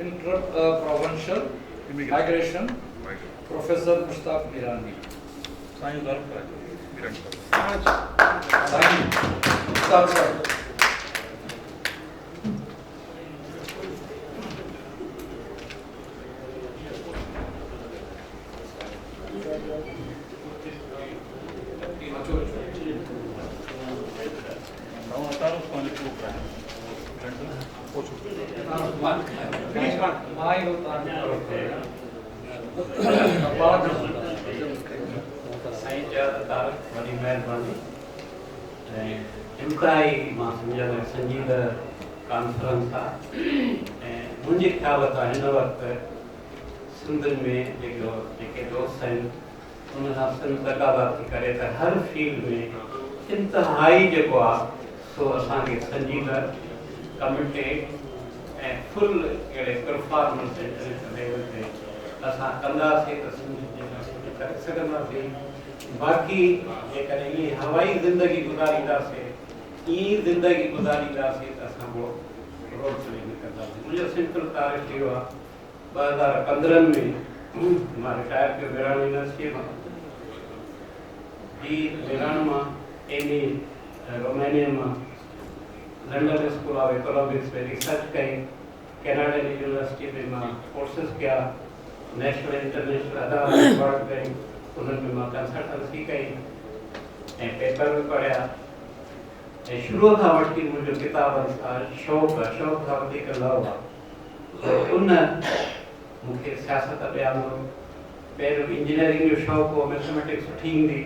Inter Provincial Migration Professor Mushtaq Mirani. سائين ميراني سائين مشتاق صاحب. سائين چيو ته طارق وڏي مهرباني ۽ انتهائي مان سمجهان ٿو سنجيده ڪانفرنس آ ۽ منهنجي خيال سان هن وقت سنڌ ۾ جيڪو جيڪي دوست آهن ان سان سنڌ تقاضا ٿي ڪري ته هر فيلڊ ۾ انتهائي جيڪو آ سو اسان کي سنجيده ڪمٽيڊ ۽ فل اهڙي پرفارمنس انٽرنيشنل ليول تي اسان ڪنداسين ته سنڌ جي لاء ڪجهه ڪري سگهنداسين باقي جيڪڏهن ائين هوائي زندگي گذارينداسين ائين ئي زندگي گذارينداسين ته اسان ڪو رول پلي نه ڪنداسين. منهنجو سمپل تعارف اهو آ 2015 ۾ مان رٽائر ڪيو ميراڻ يونيورسٽيء مان. بي ميراڻ مان، ايم اي رومانيا مان، London school of economics ۾ research ڪئي، ڪيناڊين يونيورسٽي ۾ مان ڪورسز ڪيا، نيشنل انٽرنيشنل ادارا ايوارڊ ڪئي، انهن ۾ مان ڪنسلٽنسي ڪئي ۽ پيپر به پڙهيا ۽ شروع کان وٺي منهنجو ڪتابن سان شوق آهي، شوق کان وڌيڪ لهو آهي. سو ان مون کي سياست ڏي آندو. پهريون انجنيئرنگ جو شوق هو، مئٿميٽڪس سٺي ايندي،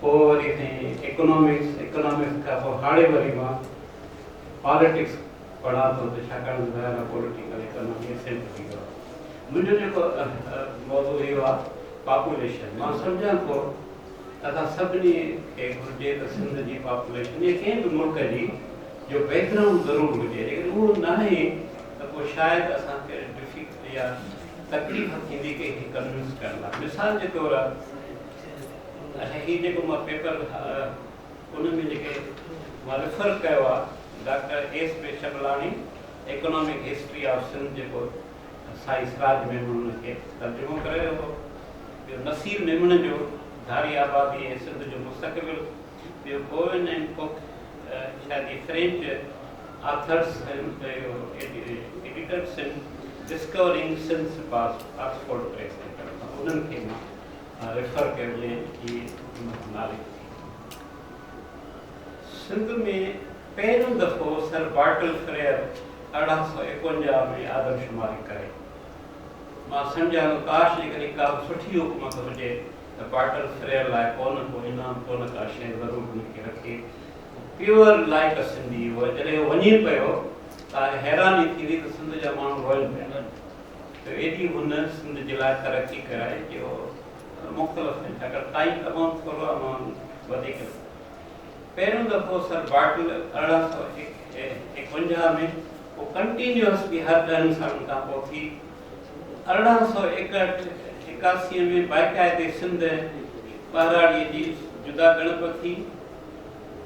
پوء وري سائين ايڪنامڪس، ايڪنامڪس کان پوء هاڻي وري مان پاليٽڪس پڙهان ٿو ته ڇاڪاڻ ته ظاهر آهي پوليٽيڪل ايڪانامي سمپل اهو آهي. منهنجو جيڪو موضوع اهو آهي پاپوليشن. مان سمجهان ٿو ته اسان سڀني کي گهرجي ته سنڌ جي پاپوليشن يا ڪنهن به ملڪ جي جو بيڪ گرائونڊ ضرور هجي، جيڪڏهن اهو ناهي ته پوء شايد اسان کي ڊفيڪلٽ يا تڪليف ٿيندي ڪنهن کي ڪنوينس ڪرڻ لاء. مثال جي طور اڇا هي جيڪو مان پيپر ان ۾ جيڪي مان ريفر ڪيو آهي doctor S P Chablani economic history of Sindh جيڪو سائين سراج ميمڻ ان کي ترجمو ڪرايو هو، ٻيو نصير ميمڻ جو ڌاري آبادي ۽ سنڌ جو مستقبل، ٻيو بوئن ۽ ڪوڪ شايد هي فرينچ آٿرس آهن ايڊيٽرس آهن ڊسڪورنگ سنڌ پاس آڪسفورڊ پريس جي طرفان انهن کي مان ريفر ڪيو جنهن هي ناليج ٿي. سنڌ ۾ پهريون دفعو سر بارٽل فريئر 1851 ۾ آدمشماري ڪري. مان سمجهان ٿو ڪاش جيڪڏهن ڪا به سٺي حڪومت هجي ته بارٽل فريئر لاء ڪو نه ڪو انعام ڪو نه ڪا شيء ضرور هن کي رکي. پيور لائيڪ ا سنڌي هو. جڏهن هو وڃي پيو ته حيراني ٿيندي ته سنڌ جا ماڻهو روئن پيا ته ايڏي هن سنڌ جي لاء ترقي ڪرائي جو مختلف آهن ڇاڪاڻ ٽائيم تمام ٿورو آهي مان وڌيڪ پهريون دفعو سر بارٽل 1851 ۾ پوء ڪنٽينيوسلي هر ڏهن سالن کان پوء ٿي 1861 81 ۾ باقاعدي سنڌ ٻهراڙيء جي جدا ڳڻپ ٿي.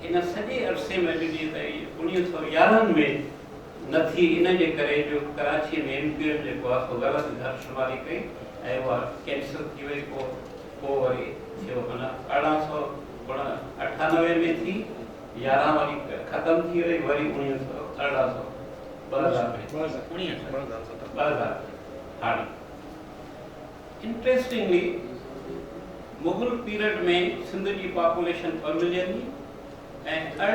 ان سڄي عرصي ۾ اڄ ڏينهن تائين 1911 ۾ نه ٿي ان جي ڪري جو ڪراچيء ۾ ايم ڪيو ايم جيڪو آهي سو غلط گهر شماري ڪئي ۽ اها ڪينسل ٿي وئي پوء پوء وري ٿيو معنيٰ 1898 ۾ ٿي 11 وري ختم ٿي وئي وري اوڻيهه سو ارڙهن سو 2000 ۾ 2000 هاڻي انٽريسٽنگلي مغل پيريڊ ۾ سنڌ جي پاپوليشن ٻه ملين هئي ۽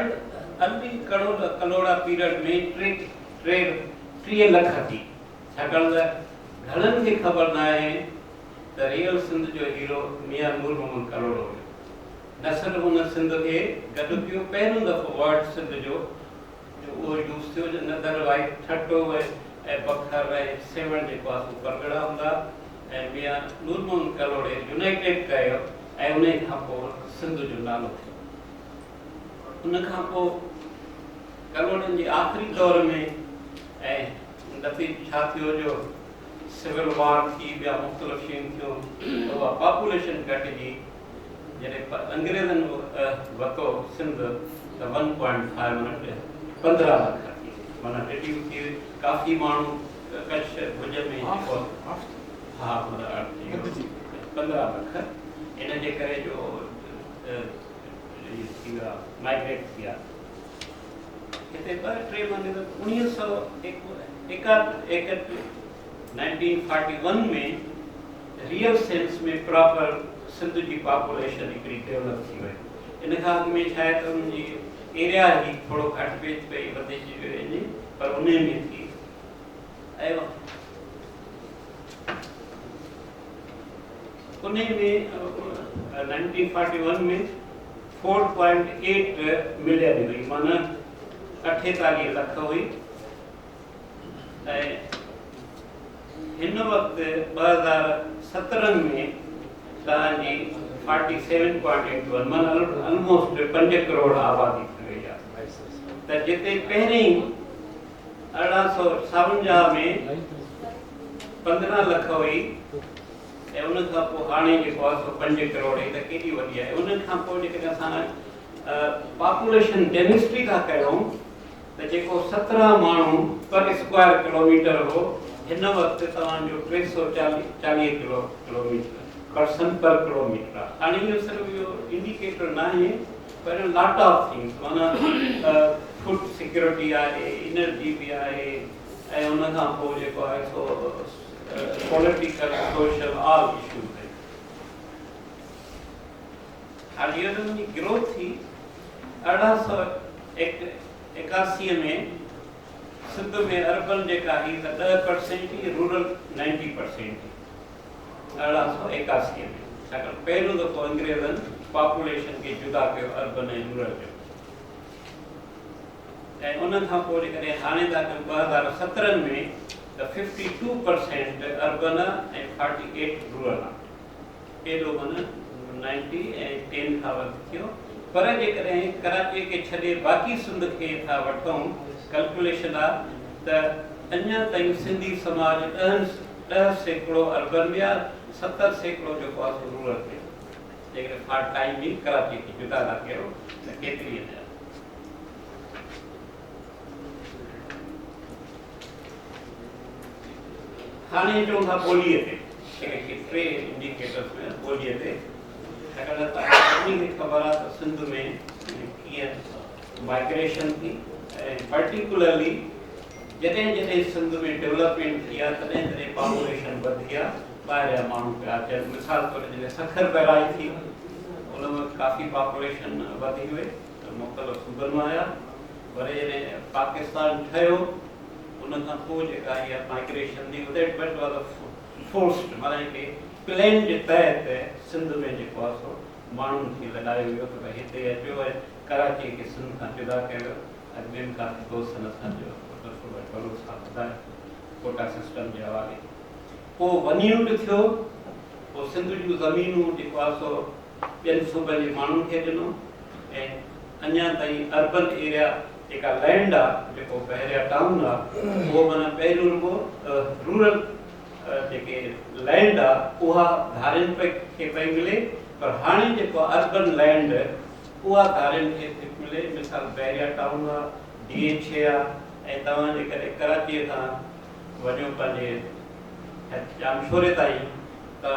ارلي ڪلهوڙا پيريڊ ۾ ٽي ٽي 30 لک ٿي ڇاڪاڻ ته گهڻن کي خبر ناهي ته ريئل سنڌ جو هيرو ميان نور محمد ڪلهوڙو هيو نه صرف هن سنڌ کي گڏ ڪيو پهريون دفعو ورڊ سنڌ جو جو اهو يوز ٿيو جو ندر وائي ٺٽو ۽ بکر ۽ سيوهڻ جيڪو آهي سو پرڳڻا هوندا ۽ ميان نور محمد ڪلهوڙي يونائيٽيڊ ڪيو ۽ انهي کان پوء سنڌ جو نالو ٿيو. ان کان پوء ڪلهوڙن جي آخري دور ۾ ۽ نتيجو ڇا ٿيو جو سول وار ٿي ٻيا مختلف شيون ٿيون ته اها پاپوليشن گهٽجي جڏهن انگريزن ورتو سنڌ ته ون پوائنٽ فائيو معنيٰ 15 لک ٿي معنيٰ ريڊيوس ٿي وئي. ڪافي ماڻهو ڪڇ ڀڄ ۾ جيڪو ها 15 لک ان جي ڪري جو ٿي ويا، مائگريٽ ٿي ويا. هتي ٻه ٽي مهيني ته 1961، 1941 ۾ ريئل سينس ۾ پراپر سنڌ جي پاپوليشن هڪڙي ڊيولپ ٿي وئي. ان کان اڳ ۾ ڇا آهي ته ان جي ايريا هي ٿورو گهٽ پئي پئي وڌجي وڃي، پر ان ۾ ٿي ۽ ان ۾ 1941 ۾ 4.8 ملين هئي، معنيٰ 48 لک هئي، ۽ هن وقت 2017 ۾ توهان جي 47.81، معنيٰ الموسٽ 5 ڪروڙ آبادي ٿي وئي آهي. ته جتي پهرين 1857 ۾ 15 لک هئي ۽ ان کان پوء هاڻي جيڪو آهي سو 5 ڪروڙ، هي ته ڪيڏي وڏي آهي. ان کان پوء جيڪڏهن اسان پاپوليشن ڊينسٽي ٿا ڪيون ته جيڪو 17 ماڻهو پر اسڪوائر ڪلوميٽر هو، هن وقت توهان جو 340 ڪلو ڪلوميٽر پرسن پر ڪلوميٽر آهي. هاڻي اهو صرف اهو انڊيڪيٽر ناهي، پر لاٽ آف ٿنگس، معنيٰ فوڊ سيڪيورٽي آهي، انرجي به آهي، ۽ ان کان پوء جيڪو آهي سو پوليٽيڪل، سوشل آل اشوز آهن. هاڻي اهو ته ان جي گروٿ ٿي. 1881 ۾ سنڌ ۾ اربن جيڪا هئي ته 10% هئي، رورل 90% هئي 1881 ۾، ڇاڪاڻ پهريون دفعو انگريزن پاپوليشن کي جدا ڪيو اربن ۽ رورل جو. ۽ ان کان پوء جيڪڏهن هاڻي ٿا ڪيون 2017 ۾ ته 52% اربن آ ۽ 48 رورل آ. ايڏو معنيٰ 90 ۽ 10 کان وڌ ٿيو. پر جيڪڏهن ڪراچيء کي ڇڏي باقي سنڌ کي ٿا وٺون، ڪلڪوليشن آ ته اڃا تائين سنڌي سماج 10% اربن ۾ آ، 70% جيڪو آ سو رورل ۾ آ. جيڪڏهن فار ٽائيم بينگ ڪراچيء کي جدا ٿا ڪيو ته ڪيتري اڃا. هاڻي اچون ٿا ٻوليء تي. جيڪي ٽي انڊيڪيٽرس ۾ ٻوليء تي، ڇاڪاڻ ته توهان سڀني کي خبر آهي ته سنڌ ۾ ڪيئن مائگريشن ٿي، ۽ پرٽيڪولرلي جڏهن جڏهن سنڌ ۾ ڊولپمينٽ ٿي آهي تڏهن تڏهن پاپوليشن وڌي آهي، ٻاهريان ماڻهو پيا اچن. مثال طور جڏهن سکر بئراج ٿي ان وقت ڪافي پاپوليشن وڌي وئي، مختلف صوبن مان آيا. وري جڏهن پاڪستان ٺهيو ان کان پوء جيڪا اها مائگريشن ٿي، that but was forced, معنيٰ هڪ پلان جي تحت سنڌ ۾ جيڪو آهي سو ماڻهن کي لڏايو ويو ته ڀئي هتي اچو ۽ ڪراچيء کي سنڌ کان جدا ڪيو ويو. اڄ ٻين ڪافي دوستن اسان جو ڊاڪٽر بلوچ صاحب ٻڌايو ڪوٽا سسٽم جي حوالي. پوء ون يونٽ ٿيو، پوء سنڌ جون زمينون جيڪو آهي سو ٻين صوبن جي ماڻهن کي ڏنو، ۽ اڃا تائين اربن ايريا جيڪا لينڊ آ، جيڪو بحريا ٽائون آ، اهو معنيٰ پهريون رڳو رورل جيڪي لينڊ آ اها ڌارين کي پئي ملي، پر هاڻي جيڪو اربن لينڊ اها ڌارين کي ٿي ملي. مثال بحريا ٽائون آ، ڊي ايڇ اي آ، ۽ توهان جيڪڏهن ڪراچيء کان وڃو پنهنجي ڄامشوري تائين ته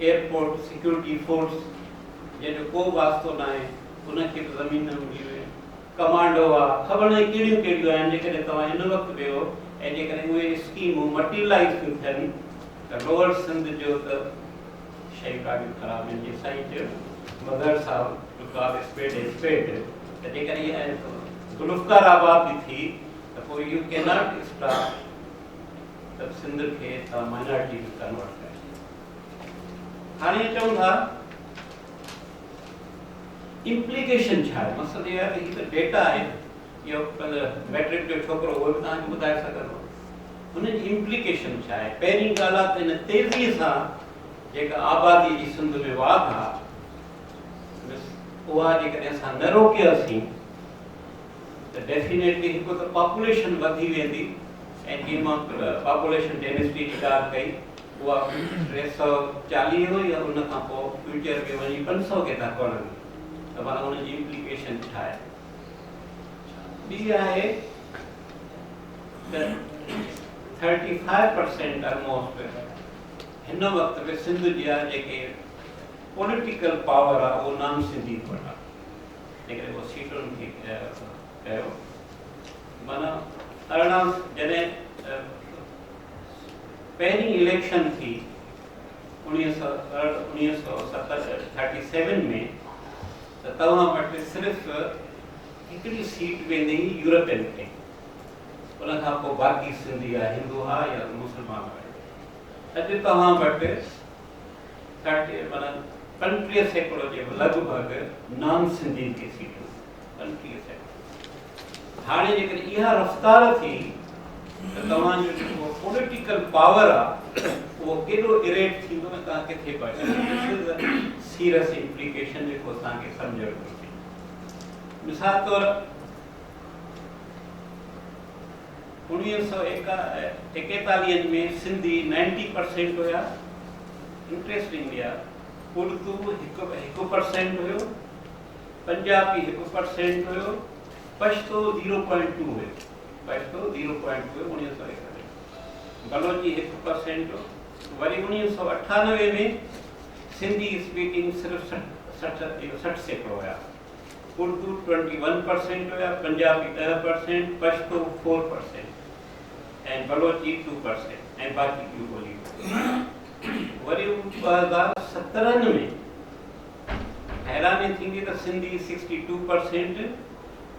ايئرپورٽ سيڪيورٽي فورس جنهن جو ڪو واسطو ناهي ان کي به زمين نه ملي وئي، ڪمانڊو آ، خبر ناهي ڪهڙيون ڪهڙيون آهن. جيڪڏهن توهان هن وقت ويهو ۽ جيڪڏهن اهي اسڪيمون مٽيرلائيز ٿيون ٿين ته لوئر سنڌ جو ته شيون ڏاڍيون خراب آهن. جيئن سائين چيو Mazhar Sahab to call speed a speed, ته جيڪڏهن ذوالفقار آباد به ٿي ته پوء يو ڪيناٽ اسٽاپ ته سنڌ کي توهان مائنارٽي ۾ ڪنورٽ ڪريو. هاڻي اچون ٿا امپليڪيشن ڇا آهي. مقصد اهو آهي ته هي ته ڊيٽا آهي، اهو ميٽرڪ جو ڇوڪرو اهو به توهان کي ٻڌائي سگهندو. هن جي امپليڪيشن ڇا آهي؟ پهرين ڳالهه آهي ته هن تيزي سان جيڪا آبادي جي سنڌ ۾ واڌ آهي اها جيڪڏهن اسان نه روڪياسين ته ڊيفينيٽلي هڪ ته پاپوليشن وڌي ويندي، ۽ جيئن مان پاپوليشن ڊينسٽي جي ڳالهه ڪئي اها 340 هئي ۽ ان کان پوء فيوچر ۾ وڃي 500 کي ڌڪ هڻندي، ته معنيٰ ان جي امپليڪيشن ڇا آهي. ٻي آهي ته 35% آلموسٽ هن وقت به سنڌ جا جيڪي پوليٽيڪل پاور آهي اهو نان سنڌي وٽ آهي. جيڪڏهن اهو سيٽن کي ڪيو معنيٰ 18 جڏهن پهرين اليڪشن ٿي 1937 ۾ ته توهان وٽ صرف هڪڙي سيٽ ويندي هئي يورپين کي، ان کان پوء باقي سنڌي يا هندو ها يا مسلمان هئا. اڄ توهان وٽ ٿرٽي معنيٰ 35% جي لڳ ڀڳ نان سنڌين کي سيٽون، 35%. هاڻي جيڪڏهن اها رفتار ٿي ته توهان جو جيڪو پوليٽيڪل پاور آ اهو ڪيڏو اريٽ ٿيندو ۽ توهان ڪٿي پهچندو. This is a serious implication جيڪو اسان کي سمجهڻ گهرجي. مثال طور 1941 ۾ سنڌي 90% هيا، انٽريسٽنگلي آ اردو 1% هيو، پنجابي 1% هيو، پشتو زيرو پوائنٽ ٽو هيو، پشتو زيرو پوائنٽ ٽو هيو 1991، بلوچي 1% هو. وري 1998 ۾ سنڌي اسپيڪنگ صرف 60% هيا، اردو 21% هيا، پنجابي 10%، پشتو 4% ۽ بلوچي 2% ۽ باقي ٻيون ٻوليون. وري 2017 ۾ حيراني ٿيندي ته سنڌي 62%،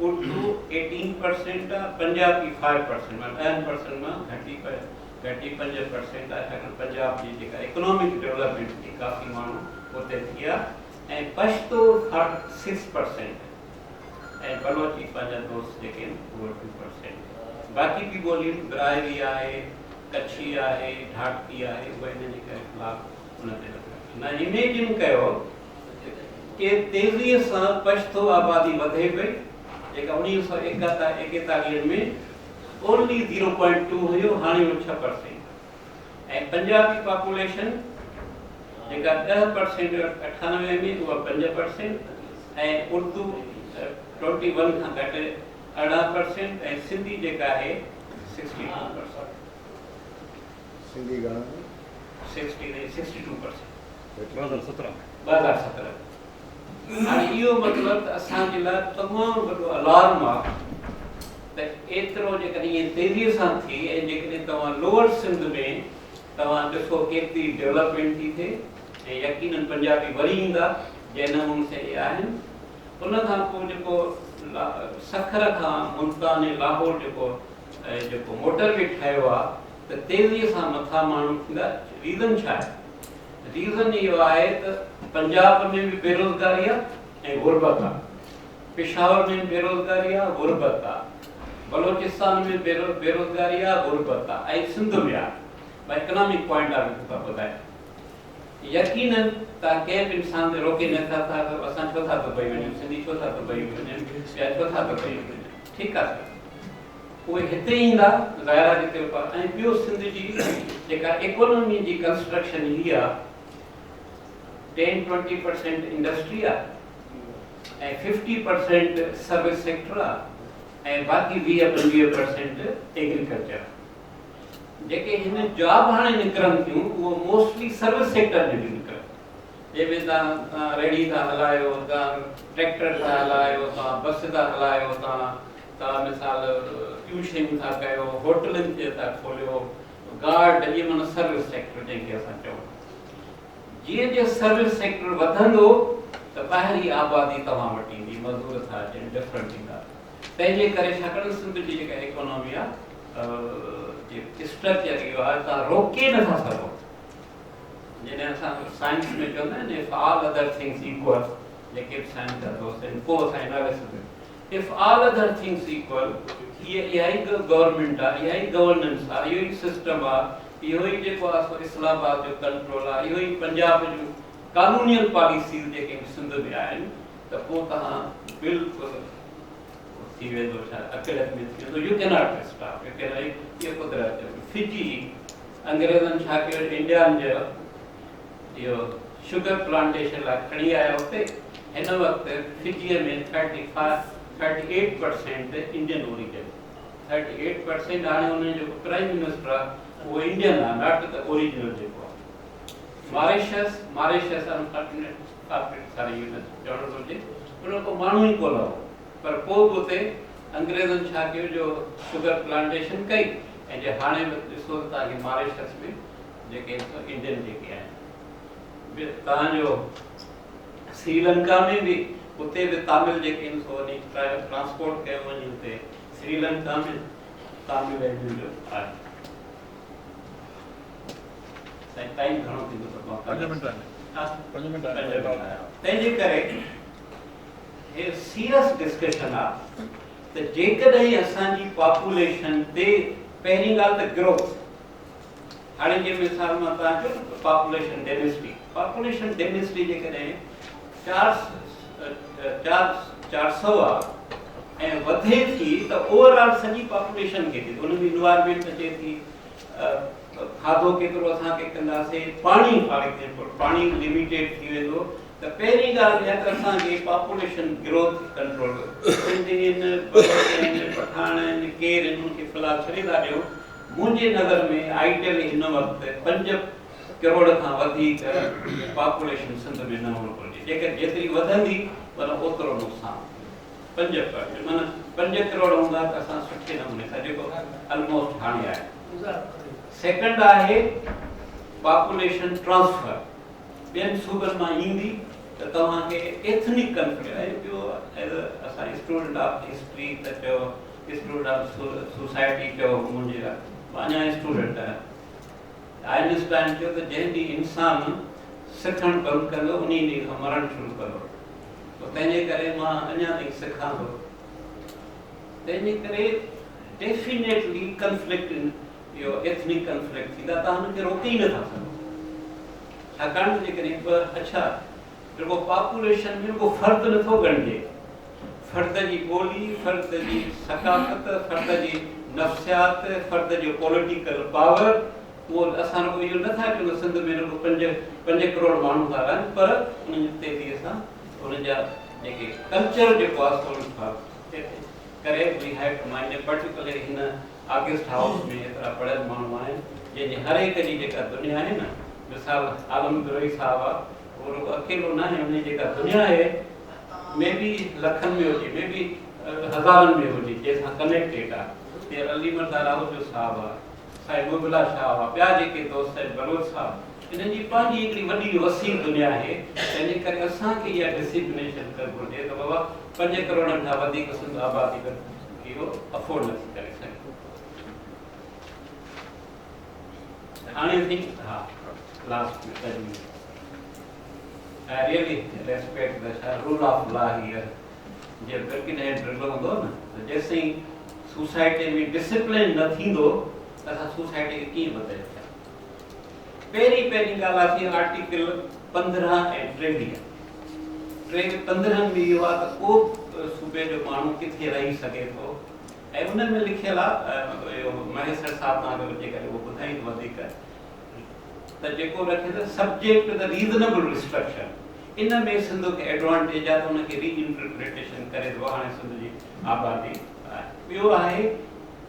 اردو 18% آ، پنجابي 5% مان 10% مان گهٽي گهٽي 5% آ، ڇاڪاڻ پنجاب جي جيڪا اڪنامڪ ڊولپمينٽ ٿي ڪافي ماڻهو اتي ٿي ويا ۽ پشتو 6% ۽ بلوچي پنهنجا دوست جيڪي آهن اهي 2%، باقي ٻي ٻوليون براهوي آهي، ڪڇي آهي، ڍاٽڪي آهي، اهي ان جي ڪري في الحال ان تي نه اميجن ڪيو ته تيزيء سان پشتو آبادي وڌي پئي جيڪا 1941 ۾ اونلي زيرو پوائنٽ ٽو هيو هاڻي اهو 6% ۽ پنجابي پاپوليشن جيڪا 10% 98 ۾ اها 5% ۽ اردو 21 کان گهٽ 18% ۽ سنڌي جيڪا آهي 62%. سنڌي گهڻا؟ 62%. 2017 ۾. 2017 ۾. هاڻي اهو مطلب ته اسان جي لاء تمام وڏو الارم آ ته ايترو جيڪڏهن ائين تيزيء سان ٿي ۽ جيڪڏهن توهان لوئر سنڌ ۾ توهان ڏسو ڪيتري ڊولپمينٽ ٿي ٿئي ۽ يقينن پنجابي وري ايندا جنهن نموني سان اهي آهن. ان کان پوء جيڪو سکر کان ملتان ۽ لاهور جيڪو جيڪو موٽر وي ٺهيو آ ته تيزيء سان مٿان ماڻهو ٿيندا. ريزن ڇا آهي؟ ريزن اهو آهي ته پنجاب ۾ به بيروزگاري آ ۽ غربت آ، پشاور ۾ به بيروزگاري آ غربت آ، بلوچستان ۾ به بيروزگاري آ غربت آ ۽ سنڌ ۾ آ. مان اڪنامڪ پوائنٽ آف ويو ٿا ٻڌايان. يقينن توهان ڪنهن به انسان تي روڪي نه ٿا سگهو اسان ڇو ٿا دبئي وڃون، سنڌي ڇو ٿا دبئي وڃن، ٻيا ڇو ٿا دبئي وڃن. ٺيڪ آ سر. اهي هتي ايندا ظاهر آهي جتي اپاء ۽ ٻيو سنڌ جي جيڪا ايڪانومي جي ڪنسٽرڪشن هي آ ٽين ٽوئنٽي پرسينٽ انڊسٽري آ ۽ 50% سروس سيڪٽر آ ۽ باقي 20 25% ايگريڪلچر آ. جيڪي هن جاب هاڻي نڪرن ٿيون اهو موسٽلي سروس سيڪٽر ۾ ٿيون نڪرن جنهن ۾ توهان ريڙهي ٿا هلايو، توهان ٽريڪٽر ٿا هلايو، توهان بس ٿا هلايو، توهان مثال ٻيون شيون ٿا ڪيو، هوٽلن تي ٿا کوليو، گارڊ اهي معنيٰ سروس سيڪٽر جنهن کي اسان چئون ٿا. جيئن جيئن سروس سيڪٽر وڌندو ته ٻاهرين آبادي توهان وٽ ايندي، مزور ٿا اچن، ڊفرنٽ ايندا. تنهن جي ڪري ڇاڪاڻ ته سنڌ جي جيڪا ايڪانامي آهي اسٽرڪچر اهو آهي توهان روڪي نٿا سگهو. جڏهن اسان سائنس ۾ چوندا آهن if all other things equal, جيڪي به سائنس جا دوست آهن پوء اسان analysis ۾ if all other things equal, هيء اها ئي گورنمينٽ آهي، اها ئي گورننس آهي، اهو ئي سسٽم آهي، اهو ئي جيڪو آهي سو اسلام آباد جو ڪنٽرول آهي، اهو ئي پنجاب جون ڪالونيل پاليسيز جيڪي به سنڌ ۾ آهن ته پوء توهان بلڪل ٿي ويندو ڇا اقليت ۾ ٿي ويندو. You cannot stop, you cannot, اهو قدرت جو فجي انگريزن ڇا ڪيو انڊيان جو اهو شگر پلانٽيشن لاء کڻي آيا اتي هن وقت فجيء ۾ 35 38% انڊين اوريجن. 38% هاڻي انهن جو جيڪو پرائيم منسٽر آهي اهو انڊين آهي، not ته اوريجنل جيڪو آهي. ماريشس، ماريشس انفارچونيٽ ساري چوڻ گهرجي ان ڪو ماڻهو ئي ڪونه هو، پر پوء به اتي انگريزن ڇا ڪيو جو شگر پلانٽيشن ڪئي ۽ جي هاڻي به ڏسو ته توهان کي ماريشس ۾ جيڪي انڊين جيڪي آهن به توهان جو سري لنڪا ۾ به اتي به تامل جيڪي آهن سو وڃي ٽرانسپورٽ ڪيو وڃي اتي سري لنڪا ۾ تامل انهن جو آهي. سائين ٽائيم گهڻو ٿيندو ته مان 5 منٽ آهن. 5 منٽ آهن. تنهن جي ڪري هي سيريس ڊسڪشن آ ته جيڪڏهن اسان جي پاپوليشن تي پهرين ڳالهه ته گروٿ، هاڻي جيئن مثال مان توهان چيو نه پاپوليشن ڊينسٽي، پاپوليشن ڊينسٽي جيڪڏهن 4 400 آ ۽ وڌي ٿي ته اوور آل سڄي پاپوليشن کي ٿي، ان ۾ انوائرمينٽ اچي ٿي، کاڌو ڪيترو اسان کي ڪنداسين، پاڻي فار ايگزامپل پاڻي لميٽيڊ ٿي ويندو. ته پهرين ڳالهه اها ته اسان کي پاپوليشن گروٿ ڪنٽرول، سنڌي آهن، بلوچ آهن، پٺاڻ آهن، ڪير آهن، ان کي في الحال ڇڏي ٿا ڏيون. منهنجي نظر ۾ آئيڊيل هن وقت 5 ڪروڙ کان وڌيڪ پاپوليشن سنڌ ۾ نه هئڻ گهرجي. جيڪر جيتري وڌندي معنيٰ اوترو نقصان. 5 معنيٰ 5 ڪروڙ هوندا ته اسان سٺي نموني سان جيڪو الموسٽ هاڻي آهي. سيڪنڊ آهي پاپوليشن ٽرانسفر، ٻين صوبن مان ايندي ته توهان کي ايٿنڪ ڪنفلڪٽ ۽ ٻيو ايز اسان اسٽوڊنٽ آف هسٽري ته چئو، اسٽوڊنٽ آف سوسائٽي چئو، منهنجي لاء مان اڃا اسٽوڊنٽ آهيان. آئنسٽائن چيو ته جنهن ڏينهن انسان سکڻ بند ڪندو انهي ڏينهن کان مرڻ شروع ڪندو. تو تنهن جي ڪري مان اڃا تائين سکان ٿو. تنهن جي ڪري ڊيفينيٽلي ڪنفلڪٽ، اهو ايٿنڪ ڪنفلڪٽ ٿيندا، توهان هن کي روڪي ئي نٿا سگهو. ڇاڪاڻ ته جيڪڏهن ٻه، اڇا رڳو پاپوليشن ۾ رڳو فرد نٿو ڳڻجي، فرد جي ٻولي، فرد جي ثقافت، فرد جي نفسيات، فرد جو پوليٽيڪل پاور، اهو اسان رڳو اهو نٿا چئون ته سنڌ ۾ رڳو 5 ڪروڙ ماڻهو ٿا رهن، پر انهن جي تيزيء سان انهن جا جيڪي ڪلچر جيڪو آهي سو ڪري we have to mind particularly هن آگسٽ هائوس ۾ ايترا پڙهيل ماڻهو آهن جنهن جي هر هڪ جي جيڪا دنيا آهي نه، مثال عالم بروهي صاحب آهي، اهو رڳو اڪيلو ناهي، ان جي جيڪا دنيا آهي مي بي لکن ۾ هجي، مي بي هزارن ۾ هجي جنهن سان ڪنيڪٽيڊ آهي. پير علي مردان راهوجو صاحب آهي، سائين محب الله شاهه آهي، ٻيا جيڪي دوست آهن بلوچ صاحب، انهن جي پنهنجي هڪڙي وڏي وسيع دنيا آهي. تنهن جي ڪري اسان کي اها ڊسيپلينيشن ڪرڻ گهرجي ته بابا 5 ڪروڙن کان وڌيڪ سنڌ آبادي اهو افورڊ نٿي ڪري سگهي. هاڻي اسين ها لاسٽ ۾ تجويز. I really respect the rule of law here. جي برڪن هيڊ ڊرل هوندو نه ته جيسين سوسائٽي ۾ ڊسپلين نه ٿيندو ته اسان سوسائٽي کي ڪيئن بدلي سگهون. پهرين پهرين ڳالهه آهي آرٽيڪل 15 ۽ 23. 3 15 ۾ اهو آهي ته ڪو صوبي جو ماڻهو ڪٿي رهي سگهي ٿو ۽ ان ۾ لکيل آهي، اهو مهيسر صاحب توهان کي جيڪڏهن اهو ٻڌائيندو وڌيڪ ته جيڪو رکي ته subject to the reasonable restriction. ان ۾ سنڌ کي ايڊوانٽيج آهي ته ان کي ري انٽرپريٽيشن ڪري ٿو هاڻي سنڌ جي آبادي آهي. ٻيو آهي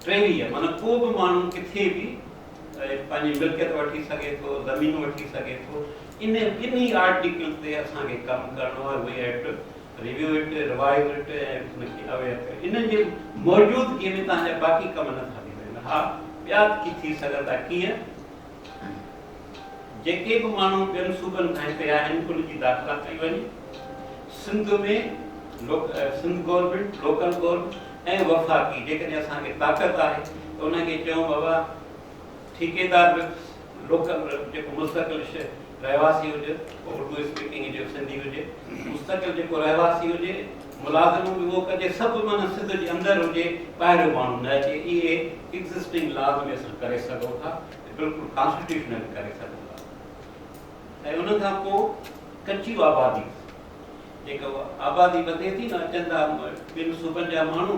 23، معنيٰ ڪو به ماڻهو ڪٿي به پنهنجي ملڪيت وٺي سگهي ٿو، زمين وٺي سگهي ٿو. ان انهي آرٽيڪل تي اسان کي ڪم ڪرڻو آهي، we have to review it, revise it ۽ ان کي اويئر ڪري. انهن جي موجودگي ۾ توهان جا باقي ڪم نه ٿا ٿي سگهن. ها ٻيا ڪي ٿي سگهن ٿا، ڪيئن؟ جيڪي به ماڻهو ٻين صوبن کان هتي آيا آهن ان جي داخلا ڪئي وڃي. Sindh ۾ Sindh government, local government ۽ وفاقي جيڪڏهن اسان کي طاقت آهي ته انهن کي چئون بابا ٺيڪيدار به لوڪل جيڪو مستقل رهواسي هجي، پوء اردو اسپيڪنگ هجي سنڌي هجي، مستقل جيڪو رهواسي هجي، ملازم به اهو ڪجي، سڀ معنيٰ سنڌ جي اندر هجي، ٻاهريون ماڻهو نه اچي. اهي ايگزسٽنگ لاز ۾ اسان ڪري سگهون ٿا، بلڪل ڪانسٽيٽيوشنل ڪري سگهون ٿا. ۽ ان کان پوء ڪچي آبادي، جيڪا آبادي وڌي ٿي نه، اچن ٿا ٻين صوبن جا ماڻهو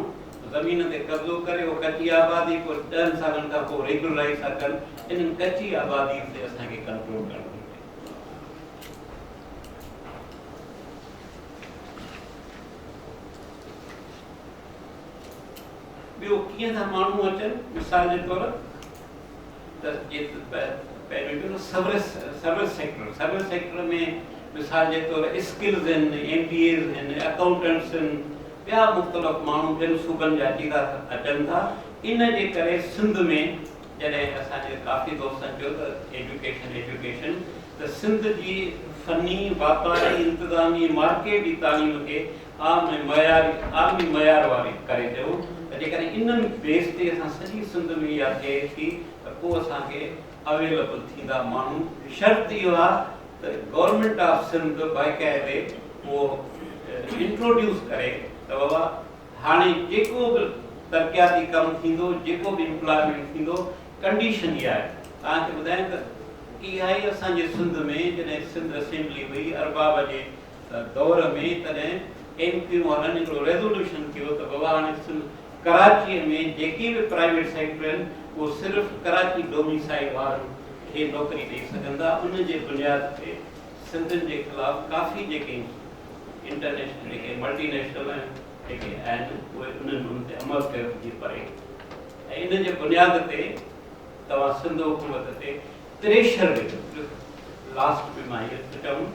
زمين تي قبضو ڪري، اهو ڪچي آبادي پوء 10 سالن کان پوء ريگولرائز ٿا ڪن. انهن ڪچي آبادي تي اسان کي ڪنٽرول ڪرڻ گهرجي. ٻيو ڪيئن ٿا ماڻهو اچن مثال جي طور ته پهريون چيو service service sector service sector ۾ مثال جي طور اسڪلز آهن ايم بي ايز آهن اڪائونٽنٽس آهن ٻيا مختلف ماڻهو ٻين صوبن جا اچي ٿا اچن ٿا ان جي ڪري سنڌ ۾ جڏهن اسان جي ڪافي دوستن چيو ته ايجوڪيشن ايجوڪيشن ته سنڌ جي فني واپاري انتظامي مارڪيٽ جي تعليم کي عام ۽ معياري عالمي معيار واري ڪري ڏيو ته جيڪڏهن ان بيس تي اسان سڄي سنڌ ۾ اها ٿئي ٿي ته پوء اسان کي اويليبل ٿيندا ماڻهو شرط اهو آهي ته گورنمينٽ آف سنڌ باقاعدي اهو انٽروڊيوس ڪري ته بابا هاڻي جيڪو به ترقياتي ڪم ٿيندو جيڪو به امپلائمينٽ ٿيندو ڪنڊيشن اها آهي توهان کي ٻڌايان ته اها ئي اسان جي سنڌ ۾ جڏهن سنڌ اسيمبلي هئي ارباب جي دور ۾ تڏهن ايم ڪيو وارن هڪڙو ريزوليوشن ڪيو ته بابا هاڻي سنڌ ڪراچيء ۾ جيڪي به پرائيويٽ سيڪٽر آهن اهو صرف ڪراچي ڊوميسائيل وارن کي نوڪري ڏئي سگهندا ان جي بنياد تي سنڌين جي خلاف ڪافي جيڪي انٽرنيشنل جيڪي ملٽي نيشنل ۽ جيڪي آهن اهي انهن ان تي عمل ڪيو جيئن پري ۽ ان جي بنياد تي توهان سنڌ حڪومت تي پريشر وجهو لاسٽ ۾ مان هيء ٿو چوان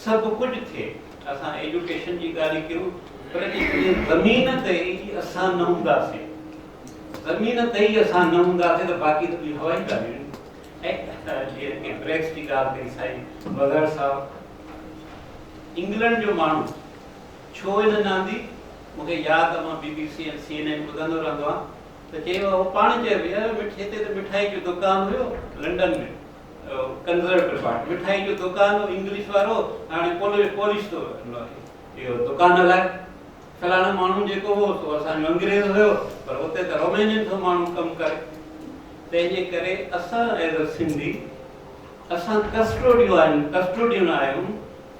سڀ ڪجهه ٿئي اسان ايجوڪيشن جي ڳالهه ڪيون پر جيڪڏهن زمين تي ئي اسان نه هونداسين زمين تي ئي اسان نه هونداسين ته باقي ته ٻيون هوائي ڳالهيون ۽ جيئن ڪي بريڪس جي ڳالهه ڪئي سائين مظهر صاحب انگلنڊ جو ماڻهو ڇو هن نه آندي مون کي ياد آهي مان B B C ۽ C N N ٻڌندو رهندو آهيان ته چيو هو پاڻ چيو يار هتي ته مٺائي جو دڪان هيو لنڊن ۾ ڪنزرويٽو پارٽي مٺائي جو دڪان هو انگلش وارو هاڻي پولش ٿو اهو دڪان هلائي فلاڻو ماڻهو جيڪو هو سو اسان جو انگريز هيو پر اتي ته رومينين ٿو ماڻهو ڪم ڪري تنهن جي ڪري اسان ايز ا سنڌي اسان ڪسٽوڊيو آهيون ڪسٽوڊين آهيون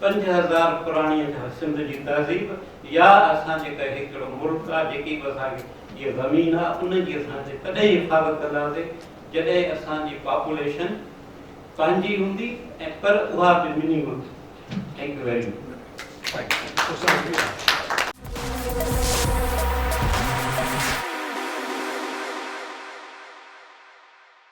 5000 پراڻي سنڌ جي تهذيب يا اسان جيڪا هڪڙو ملڪ آهي جيڪي به اسان کي هيء زمين آهي ان جي اسان تڏهن حفاظت ڪنداسين جڏهن اسان جي پاپوليشن پنهنجي هوندي ۽ پر اها به minimum. Thank you very much.